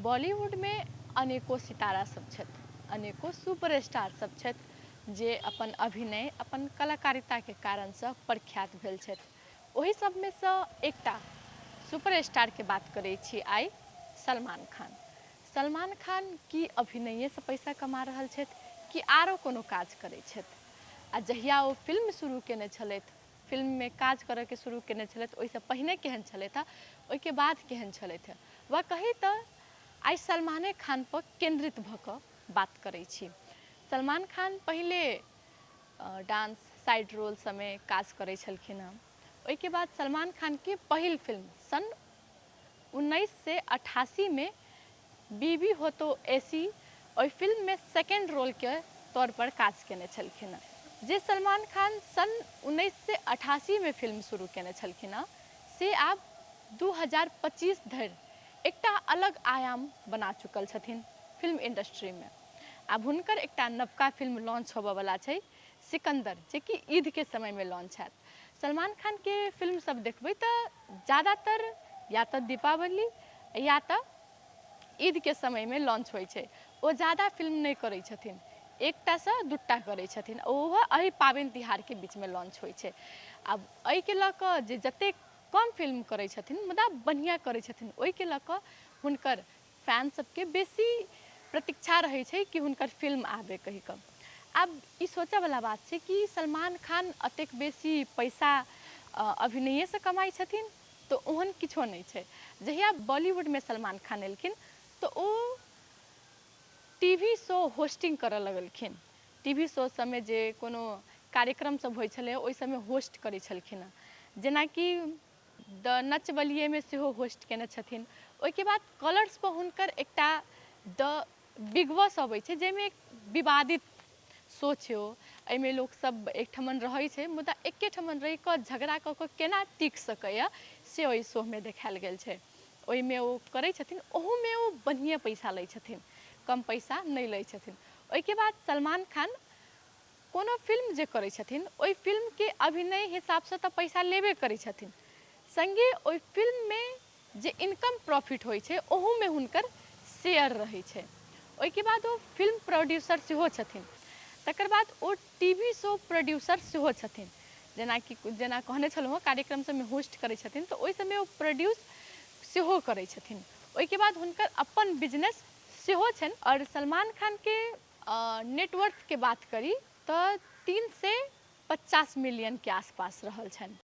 बॉलीवुडमे अनेको सितारा सब छथि, अनेको सुपर स्टार सब छथि जे अपन अभिनय, अपन कलाकारिताके कारणसँ प्रख्यात भेल छथि। ओहि सबमे सँ एकटा सुपर स्टारके बात करै छी आइ सलमान खान। सलमान खान की अभिनयेसँ पैसा कमा रहल छथि कि आरो कोनो काज करै छथि? आ जहिया ओ फिल्म शुरू केने छलथि, फिल्ममे काज करऽके शुरू केने छलथि, ओहिसँ पहिने केहन छलथि हँ, ओहिके बाद केहन छलथि हँ, वा कही तऽ आइ सलमाने खानपर केन्द्रित भऽ कऽ बात करै छी। सलमान खान पहिले डान्स साइड रोल सबमे काज करै छलखिन हँ। ओहिके बाद सलमान खानके पहिल फिल्म सन् 1988मे बीवी हो तो ऐसी ओहि फिल्ममे सेकेण्ड रोलके तौरपर काज केने छलखिन हँ। जे सलमान खान सन् 1988मे फिल्म शुरू केने छलखिन हँ से आब 2025 धरि एकटा अलग आयाम बना चुकल छथिन फिल्म इंडस्ट्रीमे। आब हुनकर एकटा नवका फिल्म लॉन्च होबऽवला छै सिकन्दर, जेकि ईदके समयमे लॉन्च हैत। सलमान खानके फिल्म सब देखबै तऽ ज्यादातर या तऽ दीपावली या तऽ ईदके समयमे लॉन्च होइ छै। ओ ज्यादा फिल्म नहि करै छथिन, एकटासँ दूटा करै छथिन, ओहो एहि पाबनि तिहारके बीचमे लॉन्च होइ छै। आब एहिके लऽ कऽ जे जतेक कम फिल्म करै छथिन मुदा बढ़िआँ करै छथिन, ओहिके लऽ कऽ हुनकर फैन सबके बेसी प्रतीक्षा रहै छै कि हुनकर फिल्म आबै कहि कऽ। आब ई सोचऽवला बात छै कि सलमान खान एतेक बेसी पैसा अभिनयेसँ कमाइ छथिन? तऽ ओहन किछो नहि छै। जहिया बॉलीवुडमे सलमान खान एलखिन तऽ O T V show hosting करऽ लगलखिन। टी वी शो सबमे जे कोनो कार्यक्रम सब होइ छलै ओहि सबमे होस्ट करै छलखिन हँ, जेनाकि द नच बलिएमे सेहो होस्ट केने छथिन। ओहिके बाद कलर्सपर हुनकर एकटा द बिग बॉस अबै छै, जाहिमे एक विवादित शो छै ओ। एहिमे लोकसभ एकठमन रहै छै मुदा एकेठमन रहि कऽ झगड़ा कऽ कऽ केना टिक सकैए से ओहि शोमे देखायल गेल छै। ओहिमे ओ करै छथिन, ओहूमे ओ बढ़िएँ पैसा लै छथिन, कम पैसा नहि लै छथिन। ओहिके बाद सलमान खान कोनो फिल्म जे करै छथिन ओहि फिल्मके अभिनय हिसाबसँ तऽ पैसा लेबे करै छथिन, सङ्गे ओहि फिल्ममे जे इनकम प्रॉफिट होइ छै ओहूमे हुनकर शेयर रहै छै। ओहिके बाद ओ फिल्म प्रोड्यूसर सेहो छथिन। तकर बाद O T V show producer सेहो छथिन, जेनाकि जेना कहने छलहुँ हँ कार्यक्रम सबमे होस्ट करै छथिन तऽ ओहि सबमे ओ प्रोड्यूस सेहो करै छथिन। ओहिके बाद हुनकर अपन बिजनेस सेहो छनि। आओर सलमान खानके नेटवर्थके बात करी तऽ 350 मिलियनके आसपास रहल छनि।